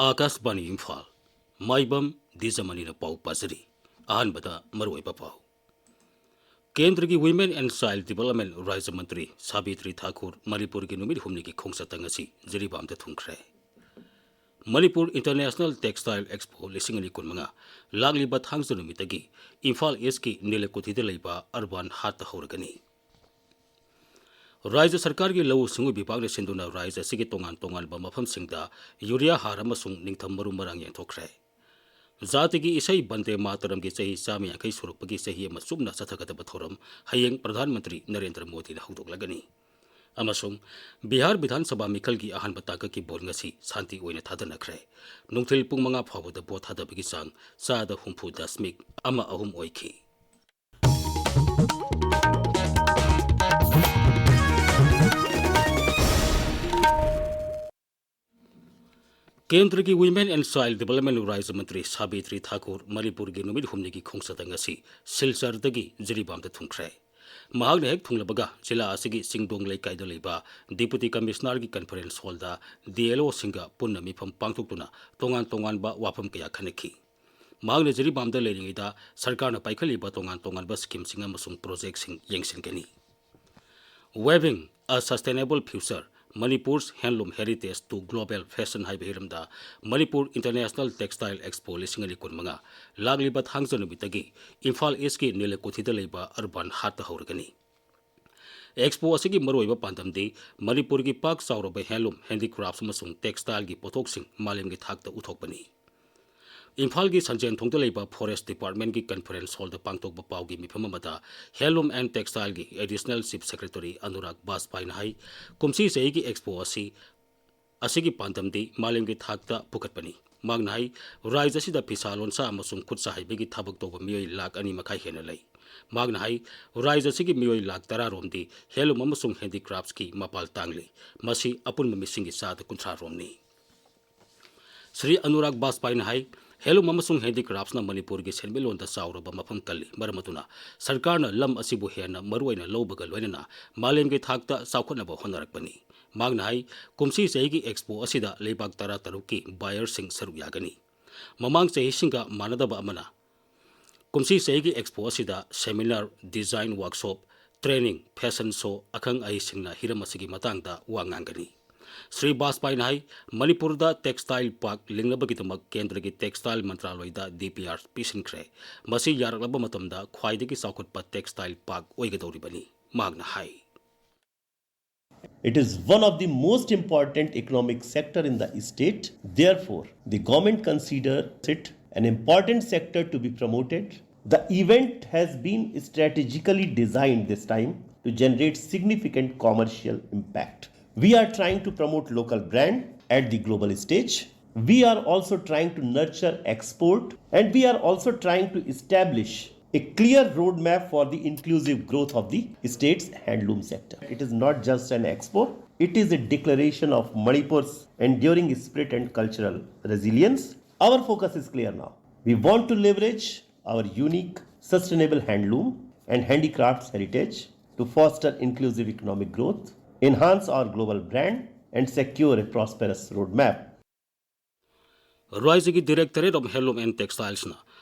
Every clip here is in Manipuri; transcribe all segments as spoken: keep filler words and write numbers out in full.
ꯑꯥꯀꯥꯁꯕꯥꯅꯤ ꯏꯝꯐꯥꯜ, ꯃꯥꯏꯕꯝ ꯗꯤꯖꯃꯅꯤꯅ ꯄꯥꯎ ꯄꯥꯖꯔꯤ꯫ ꯑꯍꯥꯟꯕꯗ ꯃꯔꯨꯑꯣꯏꯕ ꯄꯥꯎ꯫ ꯀꯦꯟꯗ꯭ꯔꯒꯤ Women and Child Development ꯔꯥꯖ꯭ꯌ ꯃꯟꯇ꯭ꯔꯤ ꯁꯥꯕꯤꯇ꯭ꯔꯤ ꯊꯥꯀꯨꯔ ꯃꯅꯤꯄꯨꯔꯒꯤ ꯅꯨꯃꯤꯠ ꯍꯨꯝꯅꯤꯒꯤ ꯈꯣꯡꯆꯠꯇ ꯉꯁꯤ ꯖꯤꯔꯤꯕꯥꯝꯗ ꯊꯨꯡꯈ꯭ꯔꯦ꯫ ꯃꯅꯤꯄꯨꯔ International Textile Expo ꯂꯤꯁꯤꯡ ꯑꯅꯤ ꯀꯨꯟꯃꯉꯥ ꯂꯥꯛꯂꯤꯕ ꯊꯥꯡꯖ ꯅꯨꯃꯤꯠꯇꯒꯤ ꯏꯝꯐꯥꯜ ꯏꯁꯀꯤ ꯅꯤꯂꯀꯨꯊꯤꯗ ꯂꯩꯕ ꯑꯔꯕꯥꯟ ꯍꯥꯠꯇ ꯍꯧꯔꯒꯅꯤ꯫ ꯔꯥꯖ꯭ꯌ ꯁꯔꯀꯥꯔꯒꯤ ꯂꯧꯎ ꯁꯤꯡꯎ ꯕꯤꯚꯥꯒꯅ ꯁꯤꯟꯗꯨꯅ ꯔꯥꯖ꯭ꯌ ꯑꯁꯤꯒꯤ ꯇꯣꯉꯥꯟ ꯇꯣꯉꯥꯟꯕ ꯃꯐꯝꯁꯤꯡꯗ ꯌꯨꯔꯤꯌꯥ ꯍꯥꯔ ꯑꯃꯁꯨꯡ ꯅꯤꯡꯊꯝ ꯃꯔꯨ ꯃꯔꯥꯡ ꯌꯦꯟꯊꯣꯛꯈ꯭ꯔꯦ꯫ ꯖꯥꯇꯤꯒꯤ ꯏꯁꯩ ꯕꯟꯗꯦ ꯃꯥꯇꯔꯝꯒꯤ ꯆꯍꯤ ꯆꯥꯝꯃ ꯌꯥꯡꯈꯩ ꯁꯨꯔꯛꯄꯒꯤ ꯆꯍꯤ ꯑꯃ ꯆꯨꯞꯅ ꯆꯠꯊꯒꯗꯕ ꯊꯧꯔꯝ ꯍꯌꯦꯡ ꯄ꯭ꯔꯙꯥꯟ ꯃꯟꯇ꯭ꯔꯤ ꯅꯔꯦꯟꯗ꯭ꯔ ꯃꯣꯗꯤꯅ ꯍꯧꯗꯣꯛꯂꯒꯅꯤ꯫ ꯑꯃꯁꯨꯡ ꯕꯤꯍꯥꯔ ꯕꯤꯙꯥꯟ ꯁꯚꯥ ꯃꯤꯈꯜꯒꯤ ꯑꯍꯥꯟꯕ ꯇꯥꯡꯀꯛꯀꯤ ꯚꯣꯠ ꯉꯁꯤ ꯁꯥꯟꯇꯤ ꯑꯣꯏꯅ ꯊꯥꯗꯅꯈ꯭ꯔꯦ꯫ ꯅꯨꯡꯊꯤꯜ ꯄꯨꯡ ꯃꯉꯥ ꯐꯥꯎꯕꯗ ꯚꯣꯠ ꯊꯥꯗꯕꯒꯤ ꯆꯥꯡ ꯆꯥꯗ ꯍꯨꯝꯐꯨ ꯗꯁꯃꯤꯛ ꯑꯃ ꯑꯍꯨꯝ ꯑꯣꯏꯈꯤ꯫ ꯀꯦꯟꯗ꯭ꯔꯒꯤ Women and Child Development ꯔꯥꯖ꯭ꯌ ꯃꯟꯇ꯭ꯔꯤ ꯁꯥꯕꯤꯇ꯭ꯔꯤ ꯊꯥꯀꯨꯔ ꯃꯅꯤꯄꯨꯔꯒꯤ ꯅꯨꯃꯤꯠ ꯍꯨꯝꯅꯤꯒꯤ ꯈꯣꯡꯆꯠꯇ ꯉꯁꯤ ꯁꯤꯜꯆꯔꯗꯒꯤ ꯖꯤꯔꯤꯕꯥꯝꯗ ꯊꯨꯡꯈ꯭ꯔꯦ꯫ ꯃꯍꯥꯛꯅ ꯍꯦꯛ ꯊꯨꯡꯂꯕꯒ ꯖꯤꯂꯥ ꯑꯁꯤꯒꯤ ꯆꯤꯡꯗꯣꯡ ꯂꯩꯀꯥꯏꯗ ꯂꯩꯕ Deputy Commissionerꯒꯤ conference hallꯗ D L Oꯁꯤꯡꯒ ꯄꯨꯟꯅ ꯃꯤꯐꯝ ꯄꯥꯡꯊꯣꯛꯇꯨꯅ ꯇꯣꯉꯥꯟ ꯇꯣꯉꯥꯟꯕ ꯋꯥꯐꯝ ꯀꯌꯥ ꯈꯟꯅꯈꯤ꯫ ꯃꯍꯥꯛꯅ ꯖꯤꯔꯤꯕꯥꯝꯗ ꯂꯩꯔꯤꯉꯩꯗ ꯁꯔꯀꯥꯔꯅ ꯄꯥꯏꯈꯠꯂꯤꯕ ꯇꯣꯉꯥꯟ ꯇꯣꯉꯥꯟꯕ schemeꯁꯤꯡ ꯑꯃꯁꯨꯡ projectꯁꯤꯡ ꯌꯦꯡꯁꯤꯟꯒꯅꯤ꯫ Weaving a Sustainable Future, Manipur's Handloom Heritage to Global Fashion ꯍꯥꯏꯕ ꯍꯤꯔꯝꯗ ꯃꯅꯤꯄꯨꯔ International Textile Expo ꯂꯤꯁꯤꯡ ꯑꯅꯤ ꯀꯨꯟꯃꯉꯥ ꯂꯥꯛꯂꯤꯕ ꯊꯥꯡꯖ ꯅꯨꯃꯤꯠꯇꯒꯤ ꯏꯝꯐꯥꯜ ꯏꯁꯀꯤ ꯅꯤꯂꯀꯨꯊꯤꯗ ꯂꯩꯕ ꯑꯔꯕꯥꯟ ꯍꯥꯠꯇ ꯍꯧꯔꯒꯅꯤ꯫ Expo ꯑꯁꯤꯒꯤ ꯃꯔꯨꯑꯣꯏꯕ ꯄꯥꯟꯗꯝꯗꯤ ꯃꯅꯤꯄꯨꯔꯒꯤ ꯄꯥꯛ ꯆꯥꯎꯔꯕ handloom, handicrafts ꯑꯃꯁꯨꯡ textileꯒꯤ ꯄꯣꯠꯊꯣꯛꯁꯤꯡ ꯃꯥꯂꯦꯝꯒꯤ ꯊꯥꯛꯇ ꯎꯠꯊꯣꯛꯄꯅꯤ꯫ ꯏꯝꯐꯥꯜꯒꯤ ꯁꯟꯖꯦꯟꯊꯣꯡꯗ ꯂꯩꯕ Forest Departmentꯀꯤ conference hallꯗ ꯄꯥꯡꯊꯣꯛꯄ ꯄꯥꯎꯒꯤ ꯃꯤꯐꯝ ꯑꯃꯗ Handloom and Textileꯒꯤ Additional Chief Secretary Anurag ꯕꯥꯖꯄꯥꯏꯅ ꯍꯥꯏ, ꯀꯨꯝꯁꯤ ꯆꯍꯤꯒꯤ Expo ꯑꯁꯤ, ꯑꯁꯤꯒꯤ ꯄꯥꯟꯗꯝꯗꯤ ꯃꯥꯂꯦꯝꯒꯤ ꯊꯥꯛꯇ ꯄꯨꯈꯠꯄꯅꯤ꯫ ꯃꯍꯥꯛꯅ ꯍꯥꯏ, ꯔꯥꯖ꯭ꯌ ꯑꯁꯤꯗ ꯐꯤꯁꯥ ꯂꯣꯟꯁꯥ ꯑꯃꯁꯨꯡ ꯈꯨꯠꯁꯥ ꯍꯩꯕꯒꯤ ꯊꯕꯛ ꯇꯧꯕ ꯃꯤꯑꯣꯏ ꯂꯥꯈ ꯑꯅꯤ ꯃꯈꯥꯏ ꯍꯦꯟꯅ ꯂꯩ꯫ ꯃꯍꯥꯛꯅ ꯍꯥꯏ, ꯔꯥꯖ꯭ꯌ ꯑꯁꯤꯒꯤ ꯃꯤꯑꯣꯏ ꯂꯥꯈ ꯇꯔꯥ ꯔꯣꯝꯗꯤ handloom ꯑꯃꯁꯨꯡ handicraftsꯀꯤ ꯃꯄꯥꯜ ꯇꯥꯡꯂꯤ꯫ ꯃꯁꯤ ꯑꯄꯨꯟꯕ ꯃꯤꯁꯤꯡꯒꯤ ꯆꯥꯗ ꯀꯨꯟꯊ꯭ꯔꯥ ꯔꯣꯝꯅꯤ꯫ ꯁ꯭ꯔꯤ ꯑꯅꯨꯔꯥꯒ ꯕꯥꯖꯄꯥꯏꯅ ꯍꯥꯏ, handloom ꯑꯃꯁꯨꯡ handicraftsꯅ ꯃꯅꯤꯄꯨꯔꯒꯤ ꯁꯦꯟꯃꯤꯠꯂꯣꯟꯗ ꯆꯥꯎꯔꯕ ꯃꯐꯝ ꯀꯜꯂꯤ꯫ ꯃꯔꯝ ꯑꯗꯨꯅ ꯁꯔꯀꯥꯔꯅ ꯂꯝ ꯑꯁꯤꯕꯨ ꯍꯦꯟꯅ ꯃꯔꯨꯑꯣꯏꯅ ꯂꯧꯕꯒ ꯂꯣꯏꯅꯅ ꯃꯥꯂꯦꯝꯒꯤ ꯊꯥꯛꯇ ꯆꯥꯎꯈꯠꯅꯕ ꯍꯣꯠꯅꯔꯛꯄꯅꯤ꯫ ꯃꯍꯥꯛꯅ ꯍꯥꯏ, ꯀꯨꯝꯁꯤ ꯆꯍꯤꯒꯤ ꯑꯦꯛꯁꯄꯣ ꯑꯁꯤꯗ ꯂꯩꯕꯥꯛ ꯇꯔꯥ ꯇꯔꯨꯛꯀꯤ ꯕꯥꯌꯔꯁꯤꯡ ꯁꯔꯨꯛ ꯌꯥꯒꯅꯤ꯫ ꯃꯃꯥꯡ ꯆꯍꯤꯁꯤꯡꯒ ꯃꯥꯟꯅꯗꯕ ꯑꯃꯅ, ꯀꯨꯝꯁꯤ ꯆꯍꯤꯒꯤ ꯑꯦꯛꯁꯄꯣ ꯑꯁꯤꯗ seminar, design workshop, training, fashion show, ꯑꯈꯪ ꯑꯍꯩꯁꯤꯡꯅ ꯍꯤꯔꯝ ꯑꯁꯤꯒꯤ ꯃꯇꯥꯡꯗ ꯋꯥ ꯉꯥꯡꯒꯅꯤ꯫ ꯁ꯭ꯔꯤ ꯕꯥꯖꯄꯥꯏꯅ ꯍꯥꯏ, ꯃꯅꯤꯄꯨꯔꯗ ꯇꯦꯛꯁꯇꯥꯏꯜ ꯄꯥꯔꯛ ꯂꯤꯡꯅꯕꯒꯤꯗꯃꯛ ꯀꯦꯟꯗ꯭ꯔꯒꯤ ꯇꯦꯛꯁꯇꯥꯏꯜ ꯃꯟꯇ꯭ꯔꯥꯂꯣꯏꯗ ꯗꯤ ꯄꯤ ꯑꯥꯔ ꯄꯤꯁꯤꯟꯈ꯭ꯔꯦ꯫ ꯃꯁꯤ ꯌꯥꯔꯛꯂꯕ ꯃꯇꯝꯗ ꯈ꯭ꯋꯥꯏꯗꯒꯤ ꯆꯥꯎꯈꯠꯄ ꯇꯦꯛꯁꯇꯥꯏꯜ ꯄꯥꯔꯛ ꯑꯣꯏꯒꯗꯧꯔꯤꯕꯅꯤ, ꯃꯍꯥꯛꯅ ꯍꯥꯏ꯫ It is one of the most important economic sector in the state. Therefore, the government considers it an important sector to be promoted. The event has been strategically designed this time to generate significant commercial impact. We are trying to promote local brand at the global stage. We are also trying to nurture export, and we are also trying to establish a clear roadmap for the inclusive growth of the state's handloom sector. It is not just an expo, it is a declaration of Manipur's enduring spirit and cultural resilience. Our focus is clear now. We want to leverage our unique, sustainable handloom and handicrafts heritage to foster inclusive economic growth, enhance our global brand, and secure a prosperous roadmap. ꯔꯥꯏꯖꯒꯤ Directorate of Handloom and Textilesꯅ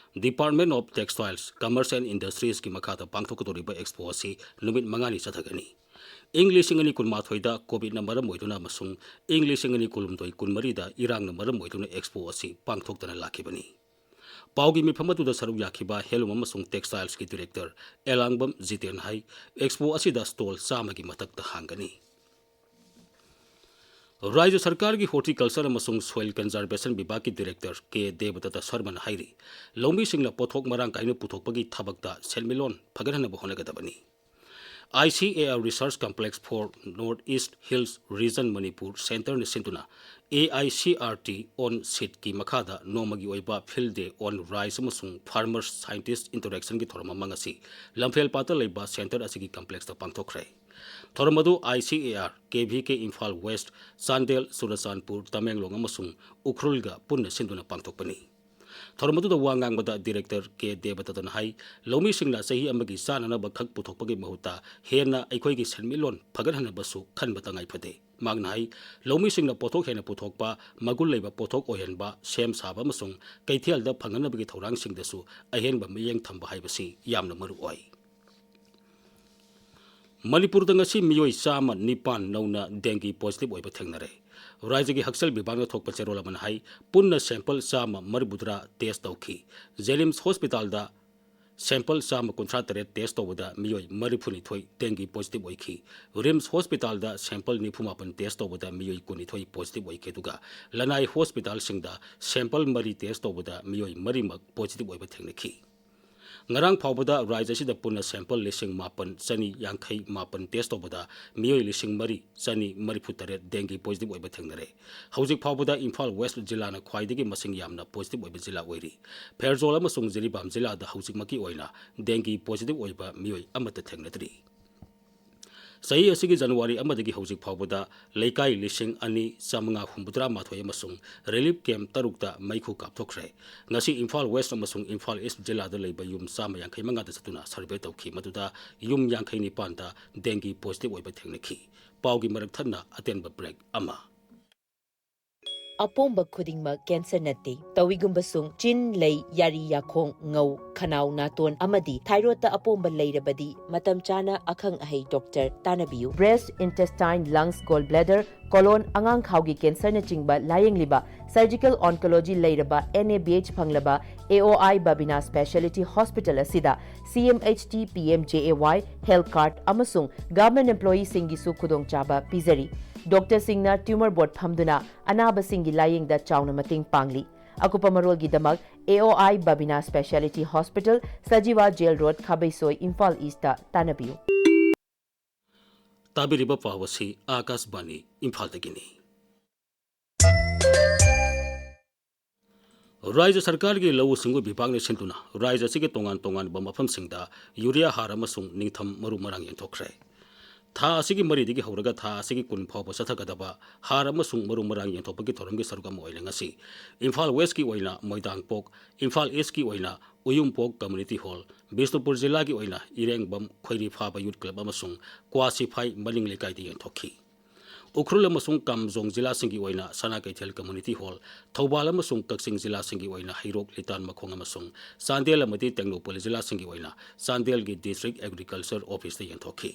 Department of Textiles, Commerce and Industriesꯀꯤ ꯃꯈꯥꯗ ꯄꯥꯡꯊꯣꯛꯀꯗꯧꯔꯤꯕ ꯑꯦꯛꯁꯄꯣ ꯑꯁꯤ ꯅꯨꯃꯤꯠ ꯃꯉꯥꯅꯤ ꯆꯠꯊꯒꯅꯤ꯫ ꯏꯪ ꯂꯤꯁꯤꯡ ꯑꯅꯤ ꯀꯨꯟꯃꯥꯊꯣꯏꯗ ꯀꯣꯚꯤꯗꯅ ꯃꯔꯝ ꯑꯣꯏꯗꯨꯅ ꯑꯃꯁꯨꯡ ꯏꯪ ꯂꯤꯁꯤꯡ ꯑꯅꯤ ꯀꯨꯟꯍꯨꯝꯗꯣꯏ ꯀꯨꯟꯃꯔꯤꯗ ꯏꯔꯥꯡꯅ ꯃꯔꯝ ꯑꯣꯏꯗꯨꯅ ꯑꯦꯛꯁꯄꯣ ꯑꯁꯤ ꯄꯥꯡꯊꯣꯛꯇꯅ ꯂꯥꯛꯈꯤꯕꯅꯤ꯫ ꯄꯥꯎꯒꯤ ꯃꯤꯐꯝ ꯑꯗꯨꯗ ꯁꯔꯨꯛ ꯌꯥꯈꯤꯕ Handloom ꯑꯃꯁꯨꯡ Textilesꯀꯤ Director ꯑꯦꯂꯥꯡꯕꯝ ꯖꯤꯇꯦꯟ ꯍꯥꯏ, ꯑꯦꯛꯁꯄꯣ ꯑꯁꯤꯗ ꯁ꯭ꯇꯣꯜ ꯆꯥꯝꯃꯒꯤ ꯃꯊꯛꯇ ꯍꯥꯡꯒꯅꯤ꯫ ꯔꯥꯖ꯭ꯌ ꯁꯔꯀꯥꯔꯒꯤ Horticulture ꯑꯃꯁꯨꯡ Soil Conservation ꯕꯤꯚꯥꯒꯀꯤ Director ꯀꯦ ꯗꯦꯕꯗꯠꯇ ꯁꯔꯃꯅ ꯍꯥꯏꯔꯤ, ꯂꯧꯃꯤꯁꯤꯡꯅ ꯄꯣꯠꯊꯣꯛ ꯃꯔꯥꯡ ꯀꯥꯏꯅ ꯄꯨꯊꯣꯛꯄꯒꯤ ꯊꯕꯛꯇ ꯁꯦꯟꯃꯤꯠꯂꯣꯟ ꯐꯒꯠꯍꯟꯅꯕ ꯍꯣꯠꯅꯒꯗꯕꯅꯤ꯫ I C A R Research Complex for North East Hills Region Manipur Centreꯅ ꯁꯤꯟꯗꯨꯅ A I C R T on Seedꯀꯤ ꯃꯈꯥꯗ ꯅꯣꯡꯃꯒꯤ ꯑꯣꯏꯕ Field Day on Rice ꯑꯃꯁꯨꯡ Farmers Scientist Interactionꯒꯤ ꯊꯧꯔꯝ ꯑꯃ ꯉꯁꯤ ꯂꯝꯐꯦꯜꯄꯥꯠꯇ ꯂꯩꯕ centre ꯑꯁꯤꯒꯤ complexꯇ ꯄꯥꯡꯊꯣꯛꯈ꯭ꯔꯦ꯫ ꯊꯧꯔꯝ ꯑꯗꯨ I C A R, K V K Imphal West, Chandel, Churachandpur, Tamenglong ꯑꯃꯁꯨꯡ ꯎꯈ꯭ꯔꯨꯜꯒ ꯄꯨꯟꯅ ꯁꯤꯟꯗꯨꯅ ꯄꯥꯡꯊꯣꯛꯄꯅꯤ꯫ ꯊꯧꯔꯝ ꯑꯗꯨꯗ ꯋꯥ ꯉꯥꯡꯕꯗ Director ꯀꯦ ꯗꯦꯕꯗꯠꯇꯅ ꯍꯥꯏ, ꯂꯧꯃꯤꯁꯤꯡꯅ ꯆꯍꯤ ꯑꯃꯒꯤ ꯆꯥꯅꯅꯕ ꯈꯛ ꯄꯨꯊꯣꯛꯄꯒꯤ ꯃꯍꯨꯠꯇ ꯍꯦꯟꯅ ꯑꯩꯈꯣꯏꯒꯤ ꯁꯦꯟꯃꯤꯠꯂꯣꯟ ꯐꯒꯠꯍꯟꯅꯕꯁꯨ ꯈꯟꯕ ꯇꯉꯥꯏ ꯐꯗꯦ꯫ ꯃꯍꯥꯛꯅ ꯍꯥꯏ, ꯂꯧꯃꯤꯁꯤꯡꯅ ꯄꯣꯠꯊꯣꯛ ꯍꯦꯟꯅ ꯄꯨꯊꯣꯛꯄ, ꯃꯒꯨꯟ ꯂꯩꯕ ꯄꯣꯠꯊꯣꯛ ꯑꯣꯏꯍꯟꯕ, ꯁꯦꯝ ꯁꯥꯕ ꯑꯃꯁꯨꯡ ꯀꯩꯊꯦꯜꯗ ꯐꯪꯍꯟꯅꯕꯒꯤ ꯊꯧꯔꯥꯡꯁꯤꯡꯗꯁꯨ ꯑꯍꯦꯟꯕ ꯃꯤꯠꯌꯦꯡ ꯊꯝꯕ ꯍꯥꯏꯕꯁꯤ ꯌꯥꯝꯅ ꯃꯔꯨꯑꯣꯏ꯫ ꯃꯅꯤꯄꯨꯔꯗ ꯉꯁꯤ ꯃꯤꯑꯣꯏ ꯆꯥꯝꯃ ꯅꯤꯄꯥꯟ ꯅꯧꯅ dengue positive ꯑꯣꯏꯕ ꯊꯦꯡꯅꯔꯦ꯫ ꯔꯥꯖ꯭ꯌꯒꯤ ꯍꯛꯁꯦꯜ ꯕꯤꯚꯥꯒꯅ ꯊꯣꯛꯄ ꯆꯦꯔꯣꯜ ꯑꯃꯅ ꯍꯥꯏ, ꯄꯨꯟꯅ sample ꯆꯥꯝꯃ ꯃꯔꯤꯐꯨꯇꯔꯥ test ꯇꯧꯈꯤ꯫ JNIMS hospitalꯗ sample ꯆꯥꯝꯃ ꯀꯨꯟꯊ꯭ꯔꯥ ꯇꯔꯦꯠ test ꯇꯧꯕꯗ ꯃꯤꯑꯣꯏ ꯃꯔꯤꯐꯨꯅꯤꯊꯣꯏ dengue positive ꯑꯣꯏꯈꯤ꯫ RIMS hospitalꯗ sample ꯅꯤꯐꯨ ꯃꯥꯄꯟ test ꯇꯧꯕꯗ ꯃꯤꯑꯣꯏ ꯀꯨꯟꯅꯤꯊꯣꯏ positive ꯑꯣꯏꯈꯤ, ꯑꯗꯨꯒ ꯂꯅꯥꯏ hospitalꯁꯤꯡꯗ sample ꯃꯔꯤ test ꯇꯧꯕꯗ ꯃꯤꯑꯣꯏ ꯃꯔꯤꯃꯛ positive ꯑꯣꯏꯕ ꯊꯦꯡꯅꯈꯤ꯫ ꯉꯔꯥꯡ ꯐꯥꯎꯕꯗ ꯔꯥꯖ꯭ꯌ ꯑꯁꯤꯗ ꯄꯨꯟꯅ sample ꯂꯤꯁꯤꯡ ꯃꯥꯄꯟ ꯆꯅꯤ ꯌꯥꯡꯈꯩ ꯃꯥꯄꯟ test ꯇꯧꯕꯗ ꯃꯤꯑꯣꯏ ꯂꯤꯁꯤꯡ ꯃꯔꯤ ꯆꯅꯤ ꯃꯔꯤꯐꯨ ꯇꯔꯦꯠ dengue positive ꯑꯣꯏꯕ ꯊꯦꯡꯅꯔꯦ꯫ ꯍꯧꯖꯤꯛ ꯐꯥꯎꯕꯗ ꯏꯝꯐꯥꯜ West ꯖꯤꯂꯥꯅ ꯈ꯭ꯋꯥꯏꯗꯒꯤ ꯃꯁꯤꯡ ꯌꯥꯝꯅ positive ꯑꯣꯏꯕ ꯖꯤꯂꯥ ꯑꯣꯏꯔꯤ꯫ ꯐꯦꯔꯖꯣꯜ ꯑꯃꯁꯨꯡ ꯖꯤꯔꯤꯕꯥꯝ ꯖꯤꯂꯥꯗ ꯍꯧꯖꯤꯛꯃꯛꯀꯤ ꯑꯣꯏꯅ dengue positive ꯑꯣꯏꯕ ꯃꯤꯑꯣꯏ ꯑꯃꯠꯇ ꯊꯦꯡꯅꯗ꯭ꯔꯤ꯫ ꯆꯍꯤ ꯑꯁꯤꯒꯤ January ꯑꯃꯗꯒꯤ ꯍꯧꯖꯤꯛ ꯐꯥꯎꯕꯗ ꯂꯩꯀꯥꯏ ꯂꯤꯁꯤꯡ ꯑꯅꯤ ꯆꯥꯃꯉꯥ ꯍꯨꯝꯐꯨꯇꯔꯥ ꯃꯥꯊꯣꯏ ꯑꯃꯁꯨꯡ relief camp ꯇꯔꯨꯛꯇ ꯃꯩꯈꯨ ꯀꯥꯞꯊꯣꯛꯈ꯭ꯔꯦ꯫ ꯉꯁꯤ ꯏꯝꯐꯥꯜ West ꯑꯃꯁꯨꯡ ꯏꯝꯐꯥꯜ East ꯖꯤꯂꯥꯗ ꯂꯩꯕ ꯌꯨꯝ ꯆꯥꯝꯃ ꯌꯥꯡꯈꯩ ꯃꯉꯥꯗ ꯆꯠꯇꯨꯅ survey ꯇꯧꯈꯤ, ꯃꯗꯨꯗ ꯌꯨꯝ ꯌꯥꯡꯈꯩ ꯅꯤꯄꯥꯟꯗ dengue positive ꯑꯣꯏꯕ ꯊꯦꯡꯅꯈꯤ꯫ ꯄꯥꯎꯒꯤ ꯃꯔꯛ ꯊꯠꯅ ꯑꯇꯦꯟꯕ break ꯑꯃ꯫ ꯑꯄꯣꯝꯕ ꯈꯨꯗꯤꯡꯃꯛ cancer ꯅꯠꯇꯦ꯫ ꯇꯧꯏꯒꯨꯝꯕꯁꯨꯡ ꯆꯤꯟ, ꯂꯩ, ꯌꯥꯔꯤ, ꯌꯥꯈꯣꯡ, ꯉꯧ, ꯈꯅꯥꯎ, ꯅꯥꯇꯣꯟ ꯑꯃꯗꯤ thyroidꯇ ꯑꯄꯣꯝꯕ ꯂꯩꯔꯕꯗꯤ ꯃꯇꯝ ꯆꯥꯅ ꯑꯈꯪ ꯑꯍꯩ doctor ꯇꯥꯟꯅꯕꯤꯌꯨ꯫ Breast, intestine, lungs, gall bladder, colon, ꯑꯉꯥꯡꯈꯥꯎꯒꯤ cancerꯅꯆꯤꯡꯕ ꯂꯥꯌꯦꯡꯂꯤꯕ surgical oncology ꯂꯩꯔꯕ N A B H ꯐꯪꯂꯕ A O I Babina Speciality Hospital ꯑꯁꯤꯗ C M H T, P M J A Y, health card ꯑꯃꯁꯨꯡ government employeeꯁꯤꯡꯒꯤꯁꯨ ꯈꯨꯗꯣꯡꯆꯥꯕ ꯄꯤꯖꯔꯤ꯫ Doctorꯁꯤꯡꯅ tumor board ꯐꯝꯗꯨꯅ ꯑꯅꯥꯕꯁꯤꯡꯒꯤ ꯂꯥꯌꯦꯡꯗ ꯆꯥꯎꯅ ꯃꯇꯦꯡ ꯄꯥꯡꯂꯤ꯫ ꯑꯀꯨꯞꯄ ꯃꯔꯣꯜꯒꯤꯗꯃꯛ A O I Babina Speciality Hospital, Sajiwa Jail Road, ꯈꯥꯕꯩꯁꯣꯏ, Imphal Eastꯇ ꯇꯥꯟꯅꯕꯤꯌꯨ꯫ ꯇꯥꯕꯤꯔꯤꯕ ꯄꯥꯎ ꯑꯁꯤ ꯑꯥꯀꯥꯁꯕꯥꯅꯤ ꯏꯝꯐꯥꯜꯗꯒꯤꯅꯤ꯫ ꯔꯥꯖ꯭ꯌ ꯁꯔꯀꯥꯔꯒꯤ ꯂꯧꯎ ꯁꯤꯡꯎ ꯕꯤꯚꯥꯒꯅ ꯁꯤꯟꯗꯨꯅ ꯔꯥꯖ꯭ꯌ ꯑꯁꯤꯒꯤ ꯇꯣꯉꯥꯟ ꯇꯣꯉꯥꯟꯕ ꯃꯐꯝꯁꯤꯡꯗ ꯌꯨꯔꯤꯌꯥ ꯍꯥꯔ ꯑꯃꯁꯨꯡ ꯅꯤꯡꯊꯝ ꯃꯔꯨ ꯃꯔꯥꯡ ꯌꯦꯟꯊꯣꯛꯈ꯭ꯔꯦ꯫ ꯊꯥ ꯑꯁꯤꯒꯤ ꯃꯔꯤꯗꯒꯤ ꯍꯧꯔꯒ ꯊꯥ ꯑꯁꯤꯒꯤ ꯀꯨꯟ ꯐꯥꯎꯕ ꯆꯠꯊꯒꯗꯕ ꯍꯥꯔ ꯑꯃꯁꯨꯡ ꯃꯔꯨ ꯃꯔꯥꯡ ꯌꯦꯟꯊꯣꯛꯄꯒꯤ ꯊꯧꯔꯝꯒꯤ ꯁꯔꯨꯛ ꯑꯃ ꯑꯣꯏꯅ ꯉꯁꯤ ꯏꯝꯐꯥꯜ Westꯀꯤ ꯑꯣꯏꯅ ꯃꯣꯏꯗꯥꯡꯄꯣꯛ, ꯏꯝꯐꯥꯜ Eastꯀꯤ ꯑꯣꯏꯅ ꯎꯌꯨꯝꯄꯣꯛ Community Hall, ꯕꯤꯁꯅꯨꯄꯨꯔ ꯖꯤꯂꯥꯒꯤ ꯑꯣꯏꯅ ꯏꯔꯦꯡꯕꯝ, ꯈꯣꯏꯔꯤꯐꯥꯕ Youth Club ꯑꯃꯁꯨꯡ ꯀ꯭ꯋꯥꯁꯤꯐꯥꯏ ꯃꯅꯤꯡ ꯂꯩꯀꯥꯏꯗ ꯌꯦꯟꯊꯣꯛꯈꯤ꯫ ꯎꯈ꯭ꯔꯨꯜ ꯑꯃꯁꯨꯡ ꯀꯥꯝꯖꯣꯡ ꯖꯤꯂꯥꯁꯤꯡꯒꯤ ꯑꯣꯏꯅ ꯁꯅꯥ ꯀꯩꯊꯦꯜ ꯀꯝꯃ꯭ꯌꯨꯅꯤꯇꯤ ꯍꯣꯜ, ꯊꯧꯕꯥꯜ ꯑꯃꯁꯨꯡ ꯀꯛꯆꯤꯡ ꯖꯤꯂꯥꯁꯤꯡꯒꯤ ꯑꯣꯏꯅ ꯍꯩꯔꯣꯛ ꯂꯤꯇꯥꯟ ꯃꯈꯣꯡ ꯑꯃꯁꯨꯡ ꯆꯥꯟꯗꯦꯜ ꯑꯃꯗꯤ ꯇꯦꯡꯅꯧꯄꯜ ꯖꯤꯂꯥꯁꯤꯡꯒꯤ ꯑꯣꯏꯅ ꯆꯥꯟꯗꯦꯜꯒꯤ ꯗꯤꯁꯇ꯭ꯔꯤꯛ ꯑꯦꯒ꯭ꯔꯤꯀꯜꯆꯔ ꯑꯣꯐꯤꯁꯇ ꯌꯦꯟꯊꯣꯛꯈꯤ꯫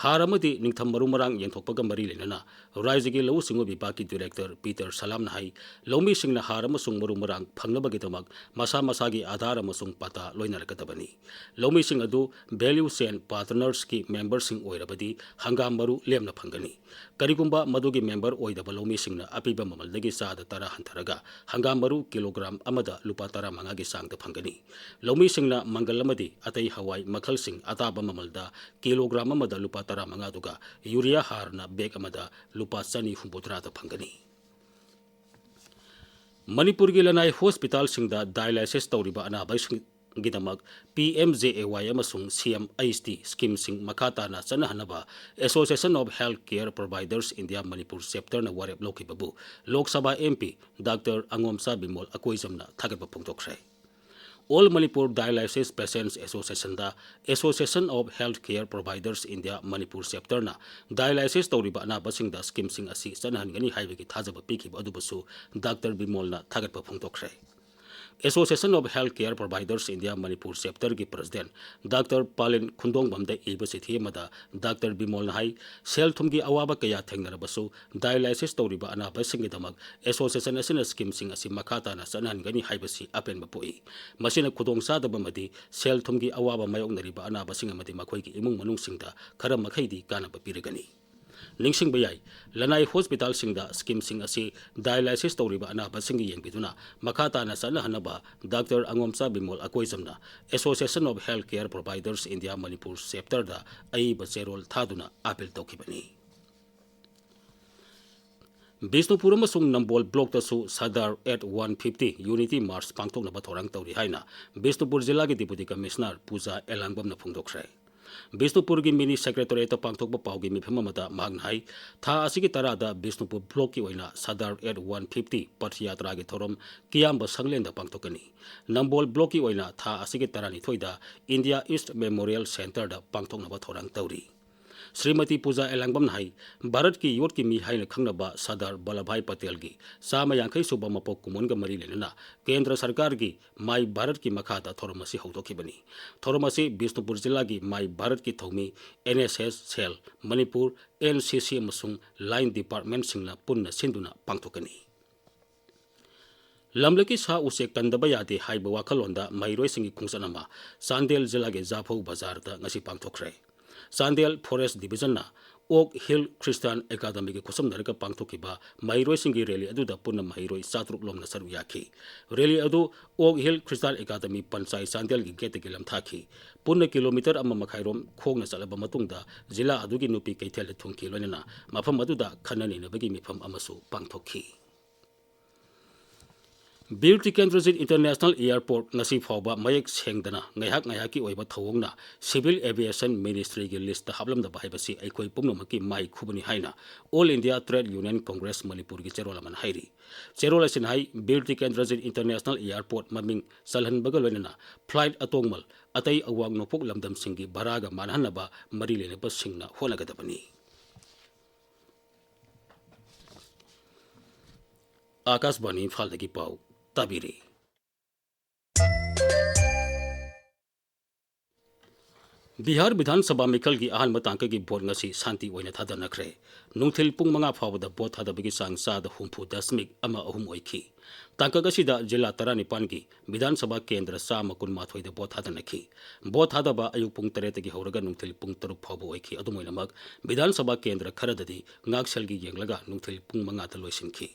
ꯍꯥꯔ ꯑꯃꯗꯤ ꯅꯤꯡꯊꯝ ꯃꯔꯨ ꯃꯔꯥꯡ ꯌꯦꯟꯊꯣꯛꯄꯒ ꯃꯔꯤ ꯂꯩꯅꯅ ꯔꯥꯖ꯭ꯌꯒꯤ ꯂꯧꯎ ꯁꯤꯡꯎ ꯕꯤꯚꯥꯒꯀꯤ ꯗꯤꯔꯦꯛꯇꯔ ꯄꯤꯇꯔ ꯁꯂꯥꯝꯅ ꯍꯥꯏ, ꯂꯧꯃꯤꯁꯤꯡꯅ ꯍꯥꯔ ꯑꯃꯁꯨꯡ ꯃꯔꯨ ꯃꯔꯥꯡ ꯐꯪꯅꯕꯒꯤꯗꯃꯛ ꯃꯁꯥ ꯃꯁꯥꯒꯤ ꯑꯥꯙꯥꯔ ꯑꯃꯁꯨꯡ ꯄꯇꯥ ꯂꯣꯏꯅꯔꯛꯀꯗꯕꯅꯤ꯫ ꯂꯧꯃꯤꯁꯤꯡ ꯑꯗꯨ ꯚꯦꯂ꯭ꯌꯨ ꯆꯦꯟ ꯄꯥꯔꯠꯅꯔꯁꯀꯤ ꯃꯦꯝꯕꯔꯁꯤꯡ ꯑꯣꯏꯔꯕꯗꯤ ꯍꯪꯒꯥꯝ ꯃꯔꯨ ꯂꯦꯝꯅ ꯐꯪꯒꯅꯤ꯫ ꯀꯔꯤꯒꯨꯝꯕ ꯃꯗꯨꯒꯤ ꯃꯦꯝꯕꯔ ꯑꯣꯏꯗꯕ ꯂꯧꯃꯤꯁꯤꯡꯅ ꯑꯄꯤꯕ ꯃꯃꯜꯗꯒꯤ ꯆꯥꯗ ꯇꯔꯥ ꯍꯟꯊꯔꯒ ꯍꯪꯒꯥꯝ ꯃꯔꯨ ꯀꯤꯂꯣꯒ꯭ꯔꯥꯝ ꯑꯃꯗ ꯂꯨꯄꯥ ꯇꯔꯥꯃꯉꯥꯒꯤ ꯆꯥꯡꯗ ꯐꯪꯒꯅꯤ꯫ ꯂꯧꯃꯤꯁꯤꯡꯅ ꯃꯪꯒꯜ ꯑꯃꯗꯤ ꯑꯇꯩ ꯍꯋꯥꯏ ꯃꯈꯜꯁꯤꯡ ꯑꯇꯥꯕ ꯃꯃꯜꯗ ꯀꯤꯂꯣꯒ꯭ꯔꯥꯝ ꯑꯃꯗ ꯂꯨꯄꯥ ꯇꯔꯥꯃꯉꯥ, ꯑꯗꯨꯒ ꯌꯨꯔꯤꯌꯥ ꯍꯥꯔꯅ ꯕꯦꯒ ꯑꯃꯗ ꯂꯨꯄꯥ ꯆꯅꯤ ꯍꯨꯝꯐꯨꯇꯔꯥꯗ ꯐꯪꯒꯅꯤ꯫ ꯃꯅꯤꯄꯨꯔꯒꯤ ꯂꯅꯥꯏ ꯍꯣꯁꯄꯤꯇꯥꯜꯁꯤꯡꯗ dialysis ꯇꯧꯔꯤꯕ ꯑꯅꯥꯕꯁꯤꯡꯒꯤꯗꯃꯛ P M J A Y ꯑꯃꯁꯨꯡ C M H T ꯁ꯭ꯀꯤꯝꯁꯤꯡ ꯃꯈꯥ ꯇꯥꯅ ꯆꯠꯅꯍꯟꯅꯕ Association of Health Care Providers India Manipur Chapterꯅ ꯋꯥꯔꯦꯞ ꯂꯧꯈꯤꯕꯕꯨ Lok Sabha M P Doctor ꯑꯉꯣꯝꯆꯥ Bimol ꯑꯀꯣꯏꯖꯝꯅ ꯊꯥꯒꯠꯄ ꯐꯣꯡꯗꯣꯛꯈ꯭ꯔꯦ꯫ All Manipur Dialysis Patients Associationꯗ Association of Health Care Providers India Manipur Chapterꯅ dialysis ꯇꯧꯔꯤꯕ ꯑꯅꯥꯕꯁꯤꯡꯗ ꯁ꯭ꯀꯤꯝꯁꯤꯡ ꯑꯁꯤ ꯆꯠꯅꯍꯟꯒꯅꯤ ꯍꯥꯏꯕꯒꯤ ꯊꯥꯖꯕ ꯄꯤꯈꯤꯕ ꯑꯗꯨꯕꯨꯁꯨ ꯗꯥꯛꯇꯔ ꯕꯤꯃꯣꯜꯅ ꯊꯥꯒꯠꯄ ꯐꯣꯡꯗꯣꯛꯈ꯭ꯔꯦ꯫ Association of Health Care Providers India Manipur Chapterꯒꯤ President ꯗꯥꯛꯇꯔ ꯄꯥꯂꯤꯟ ꯈꯨꯟꯗꯣꯡꯕꯝꯗ ꯏꯕ ꯆꯤꯊꯤ ꯑꯃꯗ ꯗꯥꯛꯇꯔ ꯕꯤꯃꯣꯜꯅ ꯍꯥꯏ, ꯁꯦꯜ ꯊꯨꯝꯒꯤ ꯑꯋꯥꯕ ꯀꯌꯥ ꯊꯦꯡꯅꯔꯕꯁꯨ dialysis ꯇꯧꯔꯤꯕ ꯑꯅꯥꯕꯁꯤꯡꯒꯤꯗꯃꯛ association ꯑꯁꯤꯅ ꯁ꯭ꯀꯤꯝꯁꯤꯡ ꯑꯁꯤ ꯃꯈꯥ ꯇꯥꯅ ꯆꯠꯅꯍꯟꯒꯅꯤ ꯍꯥꯏꯕꯁꯤ ꯑꯄꯦꯟꯕ ꯄꯣꯛꯏ꯫ ꯃꯁꯤꯅ ꯈꯨꯗꯣꯡꯆꯥꯗꯕ ꯑꯃꯗꯤ ꯁꯦꯜ ꯊꯨꯝꯒꯤ ꯑꯋꯥꯕ ꯃꯥꯌꯣꯛꯅꯔꯤꯕ ꯑꯅꯥꯕꯁꯤꯡ ꯑꯃꯗꯤ ꯃꯈꯣꯏꯒꯤ ꯏꯃꯨꯡ ꯃꯅꯨꯡꯁꯤꯡꯗ ꯈꯔ ꯃꯈꯩꯗꯤ ꯀꯥꯟꯅꯕ ꯄꯤꯔꯒꯅꯤ꯫ ꯅꯤꯡꯁꯤꯡꯕ ꯌꯥꯏ, ꯂꯅꯥꯏ ꯍꯣꯁꯄꯤꯇꯥꯜꯁꯤꯡꯗ ꯁ꯭ꯀꯤꯝꯁꯤꯡ ꯑꯁꯤ dialysis ꯇꯧꯔꯤꯕ ꯑꯅꯥꯕꯁꯤꯡꯒꯤ ꯌꯦꯡꯕꯤꯗꯨꯅ ꯃꯈꯥ ꯇꯥꯅ ꯆꯠꯅꯍꯟꯅꯕ ꯗꯥꯛꯇꯔ ꯑꯉꯣꯝꯆꯥ ꯕꯤꯃꯣꯜ ꯑꯀꯣꯏꯖꯝꯅ Association of Health Care Providers India Manipur Chapterꯗ ꯑꯏꯕ ꯆꯦꯔꯣꯜ ꯊꯥꯗꯨꯅ ꯑꯥꯄꯤꯜ ꯇꯧꯈꯤꯕꯅꯤ꯫ ꯕꯤꯁꯅꯨꯄꯨꯔ ꯑꯃꯁꯨꯡ ꯅꯝꯕꯣꯜ ꯕ꯭ꯂꯣꯛꯇꯁꯨ Sadar at one fifty Unity March ꯄꯥꯡꯊꯣꯛꯅꯕ ꯊꯧꯔꯥꯡ ꯇꯧꯔꯤ ꯍꯥꯏꯅ ꯕꯤꯁꯅꯨꯄꯨꯔ ꯖꯤꯂꯥꯒꯤ Deputy Commissioner ꯄꯨꯖꯥ ꯑꯦꯂꯥꯡꯕꯝꯅ ꯐꯣꯡꯗꯣꯛꯈ꯭ꯔꯦ꯫ ꯕꯤꯁꯅꯨꯄꯨꯔꯒꯤ Mini Secretariatꯇ ꯄꯥꯡꯊꯣꯛꯄ ꯄꯥꯎꯒꯤ ꯃꯤꯐꯝ ꯑꯃꯗ ꯃꯍꯥꯛꯅ ꯍꯥꯏ, ꯊꯥ ꯑꯁꯤꯒꯤ ꯇꯔꯥꯗ ꯕꯤꯁꯅꯨꯄꯨꯔ ꯕ꯭ꯂꯣꯛꯀꯤ ꯑꯣꯏꯅ Sadar at one fifty ꯄꯊ ꯌꯥꯇ꯭ꯔꯥꯒꯤ ꯊꯧꯔꯝ ꯀꯤꯌꯥꯝꯕ ꯁꯪꯂꯦꯟꯗ ꯄꯥꯡꯊꯣꯛꯀꯅꯤ꯫ ꯅꯝꯕꯣꯜ ꯕ꯭ꯂꯣꯛꯀꯤ ꯑꯣꯏꯅ ꯊꯥ ꯑꯁꯤꯒꯤ ꯇꯔꯥꯅꯤꯊꯣꯏꯗ India East Memorial Centreꯗ ꯄꯥꯡꯊꯣꯛꯅꯕ ꯊꯧꯔꯥꯡ ꯇꯧꯔꯤ꯫ ꯁ꯭ꯔꯤꯃꯇꯤ ꯄꯨꯖꯥ ꯑꯦꯂꯥꯡꯕꯝꯅ ꯍꯥꯏ, ꯚꯥꯔꯠꯀꯤ ꯌꯣꯠꯀꯤ ꯃꯤ ꯍꯥꯏꯅ ꯈꯪꯅꯕ ꯁꯔꯗꯥꯔ ꯚꯜꯂꯚꯚꯥꯏ ꯄꯇꯦꯜꯒꯤ ꯆꯥꯝꯃ ꯌꯥꯡꯈꯩ ꯁꯨꯕ ꯃꯄꯣꯛ ꯀꯨꯝꯑꯣꯟꯒ ꯃꯔꯤ ꯂꯩꯅꯅ ꯀꯦꯟꯗ꯭ꯔ ꯁꯔꯀꯥꯔꯒꯤ ꯃꯥꯏ ꯚꯥꯔꯠꯀꯤ ꯃꯈꯥꯗ ꯊꯧꯔꯝ ꯑꯁꯤ ꯍꯧꯗꯣꯛꯈꯤꯕꯅꯤ꯫ ꯊꯧꯔꯝ ꯑꯁꯤ ꯕꯤꯁꯅꯨꯄꯨꯔ ꯖꯤꯂꯥꯒꯤ ꯃꯥꯏ ꯚꯥꯔꯠꯀꯤ ꯊꯧꯃꯤ, N S S cell, Manipur, N C C ꯑꯃꯁꯨꯡ ꯂꯥꯏꯟ ꯗꯤꯄꯥꯔꯠꯃꯦꯟꯠꯁꯤꯡꯅ ꯄꯨꯟꯅ ꯁꯤꯟꯗꯨꯅ ꯄꯥꯡꯊꯣꯛꯀꯅꯤ꯫ ꯂꯝꯂꯛꯀꯤ ꯁꯥ ꯎꯆꯦꯛ ꯀꯟꯗꯕ ꯌꯥꯗꯦ ꯍꯥꯏꯕ ꯋꯥꯈꯜꯂꯣꯟꯗ ꯃꯍꯩꯔꯣꯏꯁꯤꯡꯒꯤ ꯈꯣꯡꯆꯠ ꯑꯃ ꯆꯥꯟꯗꯦꯜ ꯖꯤꯂꯥꯒꯤ ꯖꯥꯐꯧ ꯕꯖꯥꯔꯗ ꯉꯁꯤ ꯄꯥꯡꯊꯣꯛꯈ꯭ꯔꯦ꯫ ꯆꯥꯟꯗꯦꯜ ꯐꯣꯔꯦꯁ꯭ꯠ ꯗꯤꯕꯤꯖꯟꯅ ꯑꯣꯛ ꯍꯤꯜ ꯈ꯭ꯔꯤꯁꯇꯥꯟ ꯑꯦꯀꯥꯗꯃꯤꯒ ꯈꯨꯠꯁꯝꯅꯔꯒ ꯄꯥꯡꯊꯣꯛꯈꯤꯕ ꯃꯍꯩꯔꯣꯏꯁꯤꯡꯒꯤ ꯔꯦꯂꯤ ꯑꯗꯨꯗ ꯄꯨꯟꯅ ꯃꯍꯩꯔꯣꯏ ꯆꯥꯇ꯭ꯔꯨꯛ ꯂꯣꯝꯅ ꯁꯔꯨꯛ ꯌꯥꯈꯤ꯫ ꯔꯦꯂꯤ ꯑꯗꯨ ꯑꯣꯛ ꯍꯤꯜ ꯈ꯭ꯔꯤꯁꯇꯥꯟ ꯑꯦꯀꯥꯗꯃꯤ ꯄꯟꯆꯥꯏ ꯆꯥꯟꯗꯦꯜꯒꯤ ꯒꯦꯠꯇꯒꯤ ꯂꯝꯊꯥꯈꯤ꯫ ꯄꯨꯟꯅ ꯀꯤꯂꯣꯃꯤꯇꯔ ꯑꯃ ꯃꯈꯥꯏꯔꯣꯝ ꯈꯣꯡꯅ ꯆꯠꯂꯕ ꯃꯇꯨꯡꯗ ꯖꯤꯂꯥ ꯑꯗꯨꯒꯤ ꯅꯨꯄꯤ ꯀꯩꯊꯦꯜꯗ ꯊꯨꯡꯈꯤ, ꯂꯣꯏꯅꯅ ꯃꯐꯝ ꯑꯗꯨꯗ ꯈꯟꯅ ꯅꯩꯅꯕꯒꯤ ꯃꯤꯐꯝ ꯑꯃꯁꯨ ꯄꯥꯡꯊꯣꯛꯈꯤ꯫ ꯕꯤꯔ ꯇꯤꯀꯦꯟꯗ꯭ꯔꯖꯤꯠ ꯏꯟꯇꯔꯅꯦꯁꯅꯦꯜ ꯑꯦꯌꯔꯄꯣꯔꯠ ꯉꯁꯤ ꯐꯥꯎꯕ ꯃꯌꯦꯛ ꯁꯦꯡꯗꯅ ꯉꯥꯏꯍꯥꯛ ꯉꯥꯏꯍꯥꯛꯀꯤ ꯑꯣꯏꯕ ꯊꯧꯑꯣꯡꯅ ꯁꯤꯚꯤꯜ ꯑꯦꯚꯤꯌꯦꯁꯟ ꯃꯤꯅꯤꯁꯇ꯭ꯔꯤꯒꯤ ꯂꯤꯁꯇ ꯍꯥꯞꯂꯝꯗꯕ ꯍꯥꯏꯕꯁꯤ ꯑꯩꯈꯣꯏ ꯄꯨꯝꯅꯃꯛꯀꯤ ꯃꯥꯏ ꯈꯨꯕꯅꯤ ꯍꯥꯏꯅ all India trade union congress ꯃꯅꯤꯄꯨꯔꯒꯤ ꯆꯦꯔꯣꯜ ꯑꯃꯅ ꯍꯥꯏꯔꯤ꯫ ꯆꯦꯔꯣꯜ ꯑꯁꯤꯅ ꯍꯥꯏ, ꯕꯤꯔ ꯇꯤꯀꯦꯟꯗ꯭ꯔꯖꯤꯠ ꯏꯟꯇꯔꯅꯦꯁꯅꯦꯜ ꯑꯦꯌꯔꯄꯣꯔꯠ ꯃꯃꯤꯡ ꯆꯜꯍꯟꯕꯒ ꯂꯣꯏꯅꯅ ꯐ꯭ꯂꯥꯏꯠ ꯑꯇꯣꯡꯃꯜ ꯑꯇꯩ ꯑꯋꯥꯡ ꯅꯣꯡꯄꯣꯛ ꯂꯝꯗꯝꯁꯤꯡꯒꯤ ꯚꯔꯥꯒ ꯃꯥꯟꯅꯍꯟꯅꯕ ꯃꯔꯤ ꯂꯩꯅꯕꯁꯤꯡꯅ ꯍꯣꯠꯅꯒꯗꯕꯅꯤ꯫ ꯑꯥꯀꯥꯁꯕꯥꯅꯤ ꯏꯝꯐꯥꯜꯗꯒꯤ ꯄꯥꯎ ꯇꯥꯕꯤꯔꯤ꯫ ꯕꯤꯍꯥꯔ ꯕꯤꯙꯥꯟ ꯁꯚꯥ ꯃꯤꯈꯜꯒꯤ ꯑꯍꯥꯟꯕ ꯇꯥꯡꯀꯛꯀꯤ ꯚꯣꯠ ꯉꯁꯤ ꯁꯥꯟꯇꯤ ꯑꯣꯏꯅ ꯊꯥꯗꯅꯈ꯭ꯔꯦ꯫ ꯅꯨꯡꯊꯤꯜ ꯄꯨꯡ ꯃꯉꯥ ꯐꯥꯎꯕꯗ ꯚꯣꯠ ꯊꯥꯗꯕꯒꯤ ꯆꯥꯡ ꯆꯥꯗ ꯍꯨꯝꯐꯨ ꯗꯁꯃꯤꯛ ꯑꯃ ꯑꯍꯨꯝ ꯑꯣꯏꯈꯤ꯫ ꯇꯥꯡꯀꯛ ꯑꯁꯤꯗ ꯖꯤꯂꯥ ꯇꯔꯥꯅꯤꯄꯥꯟꯒꯤ ꯕꯤꯙꯥꯟ ꯁꯚꯥ ꯀꯦꯟꯗ꯭ꯔ ꯆꯥꯝꯃ ꯀꯨꯟꯃꯥꯊꯣꯏꯗ ꯚꯣꯠ ꯊꯥꯗꯅꯈꯤ꯫ ꯚꯣꯠ ꯊꯥꯗꯕ ꯑꯌꯨꯛ ꯄꯨꯡ ꯇꯔꯦꯠꯇꯒꯤ ꯍꯧꯔꯒ ꯅꯨꯡꯊꯤꯜ ꯄꯨꯡ ꯇꯔꯨꯛ ꯐꯥꯎꯕ ꯑꯣꯏꯈꯤ꯫ ꯑꯗꯨꯝ ꯑꯣꯏꯅꯃꯛ, ꯕꯤꯙꯥꯟ ꯁꯚꯥ ꯀꯦꯟꯗ꯭ꯔ ꯈꯔꯗꯗꯤ ꯉꯥꯛꯁꯦꯜꯒꯤ ꯌꯦꯡꯂꯒ ꯅꯨꯡꯊꯤꯜ ꯄꯨꯡ ꯃꯉꯥꯗ ꯂꯣꯏꯁꯤꯟꯈꯤ꯫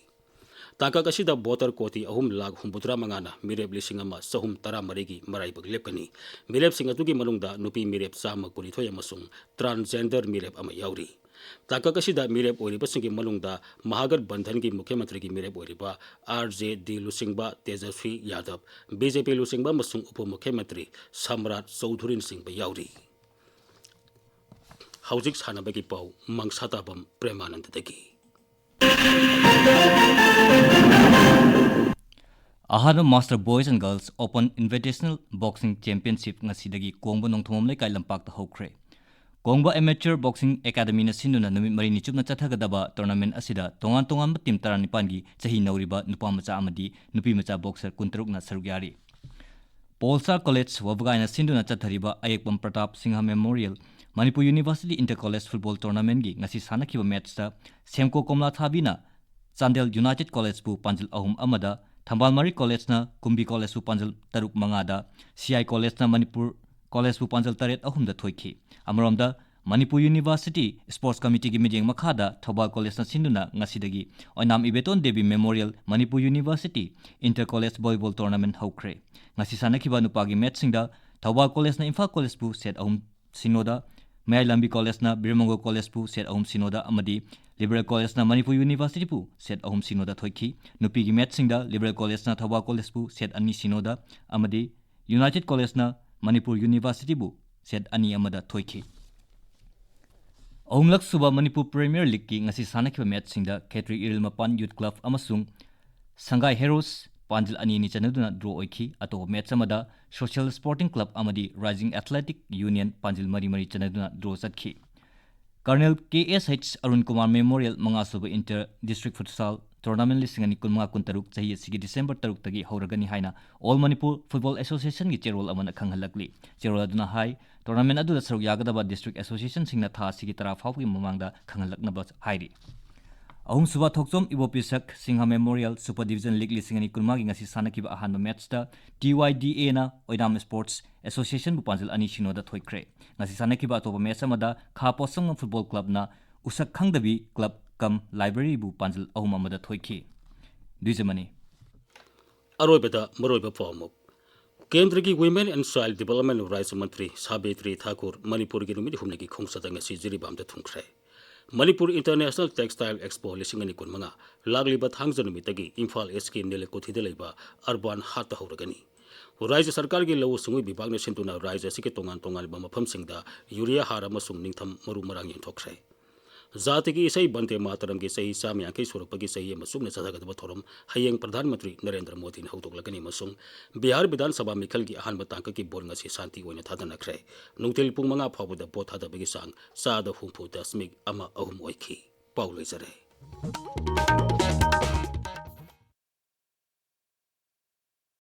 ꯇꯥꯡꯀꯛ ꯑꯁꯤꯗ ꯚꯣꯇꯔ ꯀꯣꯇꯤ ꯑꯍꯨꯝ ꯂꯥꯈ ꯍꯨꯝꯐꯨꯇꯔꯥ ꯃꯉꯥꯅ ꯃꯤꯔꯦꯞ ꯂꯤꯁꯤꯡ ꯑꯃ ꯆꯍꯨꯝ ꯇꯔꯥꯃꯔꯤꯒꯤ ꯃꯔꯥꯏꯕꯛ ꯂꯦꯞꯀꯅꯤ꯫ ꯃꯤꯔꯦꯞꯁꯤꯡ ꯑꯗꯨꯒꯤ ꯃꯅꯨꯡꯗ ꯅꯨꯄꯤ ꯃꯤꯔꯦꯞ ꯆꯥꯝꯃ ꯀꯨꯟꯅꯤꯊꯣꯏ ꯑꯃꯁꯨꯡ ꯇ꯭ꯔꯥꯟꯁꯖꯦꯟꯗꯔ ꯃꯤꯔꯦꯞ ꯑꯃ ꯌꯥꯎꯔꯤ꯫ ꯇꯥꯡꯀꯛ ꯑꯁꯤꯗ ꯃꯤꯔꯦꯞ ꯑꯣꯏꯔꯤꯕꯁꯤꯡꯒꯤ ꯃꯅꯨꯡꯗ ꯃꯍꯥꯒꯠ ꯕꯟꯙꯟꯒꯤ ꯃꯨꯈ꯭ꯌ ꯃꯟꯇ꯭ꯔꯤꯒꯤ ꯃꯤꯔꯦꯞ ꯑꯣꯏꯔꯤꯕ ꯑꯥꯔ ꯖꯦ ꯗꯤ ꯂꯨꯆꯤꯡꯕ ꯇꯦꯖꯁ꯭ꯋꯤ ꯌꯥꯗꯕ, ꯕꯤ ꯖꯦ ꯄꯤ ꯂꯨꯆꯤꯡꯕ ꯑꯃꯁꯨꯡ ꯎꯄ ꯃꯨꯈ꯭ꯌ ꯃꯟꯇ꯭ꯔꯤ ꯁꯝꯔꯥꯠ ꯆꯧꯙꯨꯔꯤꯅꯆꯤꯡꯕ ꯌꯥꯎꯔꯤ꯫ ꯍꯧꯖꯤꯛ ꯁꯥꯟꯅꯕꯒꯤ ꯄꯥꯎ ꯃꯪꯁꯥꯇꯥꯕꯝ ꯄ꯭ꯔꯦꯃꯥꯅꯟꯗꯗꯒꯤ꯫ ꯑꯍꯥꯟꯕ Master Boys and Girls Open Invitational Boxing Championship ꯉꯁꯤꯗꯒꯤ ꯀꯣꯡꯕ ꯅꯣꯡꯊꯣꯝꯕꯝ ꯂꯩꯀꯥꯏ ꯂꯝꯄꯥꯛꯇ ꯍꯧꯈ꯭ꯔꯦ꯫ ꯀꯣꯡꯕ Amateur Boxing Academyꯅ ꯁꯤꯟꯗꯨꯅ ꯅꯨꯃꯤꯠ ꯃꯔꯤꯅꯤ ꯆꯨꯞꯅ ꯆꯠꯊꯒꯗꯕ tournament ꯑꯁꯤꯗ ꯇꯣꯉꯥꯟ ꯇꯣꯉꯥꯟꯕ team ꯇꯔꯥꯅꯤꯄꯥꯟꯒꯤ ꯆꯍꯤ ꯅꯧꯔꯤꯕ ꯅꯨꯄꯥ ꯃꯆꯥ ꯑꯃꯗꯤ ꯅꯨꯄꯤ ꯃꯆꯥ boxer ꯀꯨꯟꯇꯔꯨꯛꯅ ꯁꯔꯨꯛ ꯌꯥꯔꯤ꯫ ꯄꯣꯜꯁꯥ College ꯋꯥꯕꯒꯥꯏꯅ ꯁꯤꯟꯗꯨꯅ ꯆꯠꯊꯔꯤꯕ ꯑꯌꯦꯛꯄꯝ Pratap Singh Memorial Manipur University Inter College Football Tournamentꯒꯤ ꯉꯁꯤ ꯁꯥꯟꯅꯈꯤꯕ matchꯇ ꯁꯦꯝꯀꯣ ꯀꯣꯝꯂꯥ ꯊꯥꯕꯤꯅ ꯆꯥꯟꯗꯦꯜ United Collegeꯕꯨ ꯄꯥꯟꯖꯤꯜ ꯑꯍꯨꯝ ꯑꯃꯗ, ꯊꯝꯕꯥꯜ ꯃꯔꯤ Collegeꯅ ꯀꯨꯝꯕꯤ Collegeꯕꯨ ꯄꯥꯟꯖꯤꯜ ꯇꯔꯨꯛ ꯃꯉꯥꯗ, ꯁꯤ ꯑꯥꯏ Collegeꯅ ꯃꯅꯤꯄꯨꯔ Collegeꯕꯨ ꯄꯥꯟꯖꯤꯜ ꯇꯔꯦꯠ ꯑꯍꯨꯝꯗ ꯊꯣꯏꯈꯤ꯫ ꯑꯃꯔꯣꯝꯗ, ꯃꯅꯤꯄꯨꯔ University Sports Committeeꯒꯤ ꯃꯤꯠꯌꯦꯡ ꯃꯈꯥꯗ ꯊꯧꯕꯥꯜ Collegeꯅ ꯁꯤꯟꯗꯨꯅ ꯉꯁꯤꯗꯒꯤ ꯑꯣꯏꯅꯥꯝ ꯏꯕꯦꯇꯣꯟ Devi Memorial Manipur University Inter College Volleyball Tournament ꯍꯧꯈ꯭ꯔꯦ꯫ ꯉꯁꯤ ꯁꯥꯟꯅꯈꯤꯕ ꯅꯨꯄꯥꯒꯤ matchꯁꯤꯡꯗ ꯊꯧꯕꯥꯜ Collegeꯅ ꯏꯝꯐꯥꯜ Collegeꯄꯨ set ꯑꯍꯨꯝ ꯁꯤꯅꯣꯗ, ꯃꯌꯥꯏ ꯂꯝꯕꯤ Collegeꯅ ꯕꯤꯔꯃꯪꯒꯣꯜ Collegeꯄꯨ set ꯑꯍꯨꯝ ꯁꯤꯅꯣꯗ ꯑꯃꯗꯤ Liberal Collegeꯅ ꯃꯅꯤꯄꯨꯔ Universityꯄꯨ set ꯑꯍꯨꯝ ꯁꯤꯅꯣꯗ ꯊꯣꯏꯈꯤ꯫ ꯅꯨꯄꯤꯒꯤ matchꯁꯤꯡꯗ Liberal Collegeꯅ ꯊꯧꯕꯥꯜ Collegeꯄꯨ set ꯑꯅꯤ ꯁꯤꯅꯣꯗ ꯑꯃꯗꯤ United Collegeꯅ ꯃꯅꯤꯄꯨꯔ Universityꯕꯨ set ꯑꯅꯤ ꯑꯃꯗ ꯊꯣꯏꯈꯤ꯫ ꯑꯍꯨꯝꯂꯛ ꯁꯨꯕ ꯃꯅꯤꯄꯨꯔ Premier Leagueꯀꯤ ꯉꯁꯤ ꯁꯥꯟꯅꯈꯤꯕ matchꯁꯤꯡꯗ ꯈꯦꯇ꯭ꯔꯤ ꯏꯔꯤꯜ ꯃꯄꯥꯟ Youth Club ꯑꯃꯁꯨꯡ ꯁꯪꯒꯥꯏ Heroes ꯄꯥꯟꯖꯤꯜ ꯑꯅꯤ ꯑꯅꯤ ꯆꯟꯅꯗꯨꯅ draw ꯑꯣꯏꯈꯤ꯫ ꯑꯇꯣꯞꯄ match ꯑꯃꯗ Social Sporting Club ꯑꯃꯗꯤ Rising Athletic Union ꯄꯥꯟꯖꯤꯜ ꯃꯔꯤ ꯃꯔꯤ ꯆꯟꯅꯗꯨꯅ draw ꯆꯠꯈꯤ꯫ Colonel K S H Arun Kumar Memorial ꯃꯉꯥꯁꯨꯕ Inter District Futsal Tournament ꯂꯤꯁꯤꯡ ꯑꯅꯤ ꯀꯨꯟꯃꯉꯥ ꯀꯨꯟꯇꯔꯨꯛ ꯆꯍꯤ ꯑꯁꯤꯒꯤ December ꯇꯔꯨꯛꯇꯒꯤ ꯍꯧꯔꯒꯅꯤ ꯍꯥꯏꯅ All Manipur Football Associationꯒꯤ ꯆꯦꯔꯣꯜ ꯑꯃꯅ ꯈꯪꯍꯜꯂꯛꯂꯤ꯫ ꯆꯦꯔꯣꯜ ꯑꯗꯨꯅ ꯍꯥꯏ, tournament ꯑꯗꯨꯗ ꯁꯔꯨꯛ ꯌꯥꯒꯗꯕ district associationꯁꯤꯡꯅ ꯊꯥ ꯑꯁꯤꯒꯤ ꯇꯔꯥ ꯐꯥꯎꯕꯒꯤ ꯃꯃꯥꯡꯗ ꯈꯪꯍꯜꯂꯛꯅꯕ ꯍꯥꯏꯔꯤ꯫ ꯑꯍꯨꯝꯁꯨꯕ ꯊꯣꯛꯆꯣꯝ ꯏꯕꯣꯕꯤ ꯁꯛ Singh Memorial Super Division League ꯂꯤꯁꯤꯡ ꯑꯅꯤ ꯀꯨꯟꯃꯉꯥꯒꯤ ꯉꯁꯤ ꯁꯥꯟꯅꯈꯤꯕ ꯑꯍꯥꯟꯕ matchꯇ ꯇꯤ ꯋꯥꯏ ꯗꯤ ꯑꯦꯅ ꯑꯣꯏꯅꯥꯝ Sports Associationꯕꯨ ꯄꯥꯟꯖꯤꯜ ꯑꯅꯤ ꯁꯤꯅꯣꯗ ꯊꯣꯏꯈ꯭ꯔꯦ꯫ ꯉꯁꯤ ꯁꯥꯟꯅꯈꯤꯕ ꯑꯇꯣꯞꯄ match ꯑꯃꯗ ꯈꯥ ꯄꯣꯠꯁꯪꯕꯝ Football Clubꯅ ꯎꯁꯛ ꯈꯪꯗꯕꯤ Club cum Libraryꯕꯨ ꯄꯥꯟꯖꯤꯜ ꯑꯍꯨꯝ ꯑꯃꯗ ꯊꯣꯏꯈꯤ꯫ ꯗ꯭ꯋꯤꯖꯃꯅꯤ꯫ ꯑꯔꯣꯏꯕꯗ ꯃꯔꯨꯑꯣꯏꯕ ꯄꯥꯎ ꯑꯃꯨꯛ꯫ ꯀꯦꯟꯗ꯭ꯔꯒꯤ Women and Child Development ꯔꯥꯖ꯭ꯌ ꯃꯟꯇ꯭ꯔꯤ ꯁꯥꯕꯤꯇ꯭ꯔꯤ ꯊꯥꯀꯨꯔ ꯃꯅꯤꯄꯨꯔꯒꯤ ꯅꯨꯃꯤꯠ ꯍꯨꯝꯅꯤꯒꯤ ꯈꯣꯡꯆꯠꯇ ꯉꯁꯤ ꯖꯤꯔꯤꯕꯥꯝꯗ ꯊꯨꯡꯈ꯭ꯔꯦ꯫ ꯃꯅꯤꯄꯨꯔ International Textile Expo ꯂꯤꯁꯤꯡ ꯑꯅꯤ ꯀꯨꯟꯃꯉꯥ ꯂꯥꯛꯂꯤꯕ ꯊꯥꯡꯖ ꯅꯨꯃꯤꯠꯇꯒꯤ ꯏꯝꯐꯥꯜ ꯏꯁꯀꯤ ꯅꯤꯂꯀꯨꯊꯤꯗ ꯂꯩꯕ Urban Hattꯇ ꯍꯧꯔꯒꯅꯤ꯫ ꯔꯥꯖ꯭ꯌ ꯁꯔꯀꯥꯔꯒꯤ ꯂꯧꯎ ꯁꯤꯡꯎ ꯕꯤꯚꯥꯒꯅ ꯁꯤꯟꯗꯨꯅ ꯔꯥꯖ꯭ꯌ ꯑꯁꯤꯒꯤ ꯇꯣꯉꯥꯟ ꯇꯣꯉꯥꯟꯕ ꯃꯐꯝꯁꯤꯡꯗ ꯌꯨꯔꯤꯌꯥ ꯍꯥꯔ ꯑꯃꯁꯨꯡ ꯅꯤꯡꯊꯝ ꯃꯔꯨ ꯃꯔꯥꯡ ꯌꯦꯟꯊꯣꯛꯈ꯭ꯔꯦ꯫ ꯖꯥꯇꯤꯒꯤ ꯏꯁꯩ ꯕꯟꯗꯦ ꯃꯥꯇꯔꯝꯒꯤ ꯆꯍꯤ ꯆꯥꯝꯃ ꯌꯥꯡꯈꯩ ꯁꯨꯔꯛꯄꯒꯤ ꯆꯍꯤ ꯑꯃ ꯆꯨꯞꯅ ꯆꯠꯊꯒꯗꯕ ꯊꯧꯔꯝ ꯍꯌꯦꯡ ꯄ꯭ꯔꯙꯥꯟ ꯃꯟꯇ꯭ꯔꯤ ꯅꯔꯦꯟꯗ꯭ꯔ ꯃꯣꯗꯤꯅ ꯍꯧꯗꯣꯛꯂꯒꯅꯤ ꯑꯃꯁꯨꯡ ꯕꯤꯍꯥꯔ ꯕꯤꯙꯥꯟ ꯁꯚꯥ ꯃꯤꯈꯜꯒꯤ ꯑꯍꯥꯟꯕ ꯇꯥꯡꯀꯛꯀꯤ ꯚꯣꯠ ꯉꯁꯤ ꯁꯥꯟꯇꯤ ꯑꯣꯏꯅ ꯊꯥꯗꯅꯈ꯭ꯔꯦ꯫ ꯅꯨꯡꯊꯤꯜ ꯄꯨꯡ ꯃꯉꯥ ꯐꯥꯎꯕꯗ ꯚꯣꯠ ꯊꯥꯗꯕꯒꯤ ꯆꯥꯡ ꯆꯥꯗ ꯍꯨꯝꯐꯨ ꯗꯁꯃꯤꯛ ꯑꯃ ꯑꯍꯨꯝ ꯑꯣꯏꯈꯤ꯫ ꯄꯥꯎ ꯂꯣꯏꯖꯔꯦ꯫